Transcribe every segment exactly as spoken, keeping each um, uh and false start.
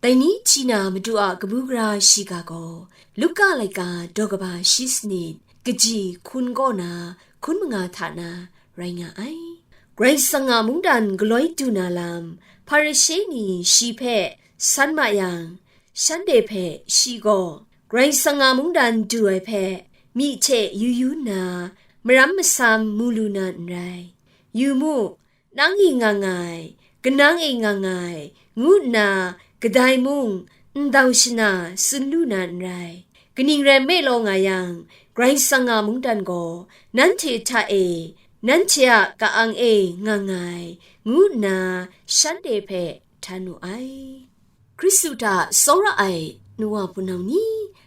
Dai ni hti na Madu a kabu gara shiga gaw, Luka laika daw kaba shi sanit, kaji hkun kaw na hkun manga hta na rai nga ai. Karai Kasang a mungdan galoi du na lam, Hparishe ni shi hpe san ma yang, shanhte hpe shi gaw, Karai Kasang a mungdan du ai hpe myi hte yu yu nna, maram masam mu lu na n rai. Yu mu, nang e nga nga ai, kanang e nga nga ai, ngu nna kadai mung ndau shana tsun lu na n rai. Kaning rai nme law nga yang, Karai Kasang a mungdan gaw nanhte hta e, nanhte a ka-ang e nga nga ai, ngu nna shanhte hpe htan wu ai. Hkristu hta tsawra ai nu wa hpunau ni,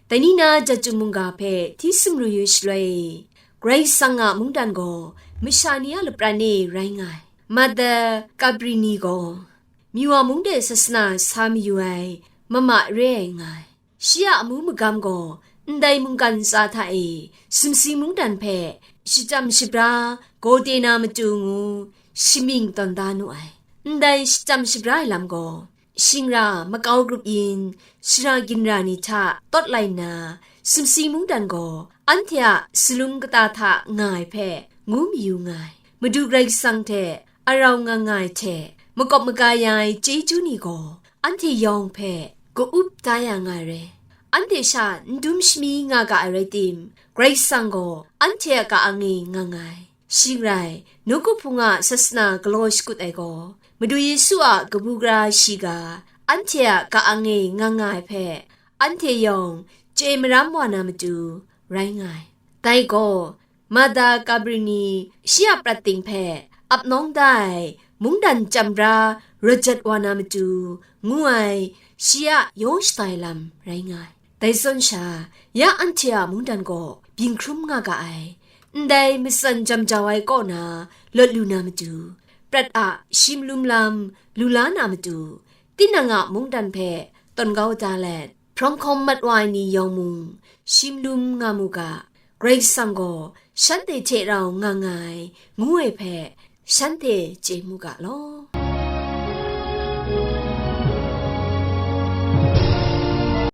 dai ni na Jahtum mungga hpe hti sumru yu shaloi, Karai Kasang a mungdan gaw masha ni a lapran e rai nga ai. Mada Kabrini gaw Miwa mung de sasana sa mayu ai mama re ai nga ai. Shi a amu magam gaw ndai mungkan ntsa hta e sumsing mungdan hpe shachyam shabra gaw de na matu ngu shamying tawn da nu ai. Ndai shachyam shabra ai lam gaw, shingra makau grup yin, shara ginra ni hta tawt lai nna, sumsing mungdan gaw anhte a salum kata hta nga ai hpe ngu mayu nga ai. Madu Karai Kasang hte arau nga nga ai hte makawp maga ya ai chyeju ni gaw anhte yawng hpe ka-up da ya nga ai re. Anhte sha n dum shami nga ga ai rai tim, Karai Kasang gaw anhte a ka-ang e nga nga ai. Shing rai, nawku hpung a sasana galaw shakut ai gaw, Madu Yesu a kabu gara shiga, anhte a ka-ang e nga nga ai hpe, anhte yawng chye maram wa na matu rai nga ai. Dai gaw, Mada Kabrini shi a prat ting hpe ap nawng da ai mungdan chyam bra rawt jat wa na matu, ngu ai shi a yaw shatai lam rai nga ai. Dai zawn sha, ya anhte a mungdan gaw byin hkrum nga ga ai. Ndai matsan jam jau ai kaw na lawt lu na matu, prat a shi malum lam lu la na matu, tinang a mungdan hpe tawn kau da let, hprawng hkawm mat wa ai ni yawng mung, shi malum nga mu ga, Karai Kasang gaw shanhte hte rau nga nga ai, ngu ai hpe shanhte chye mu ga law.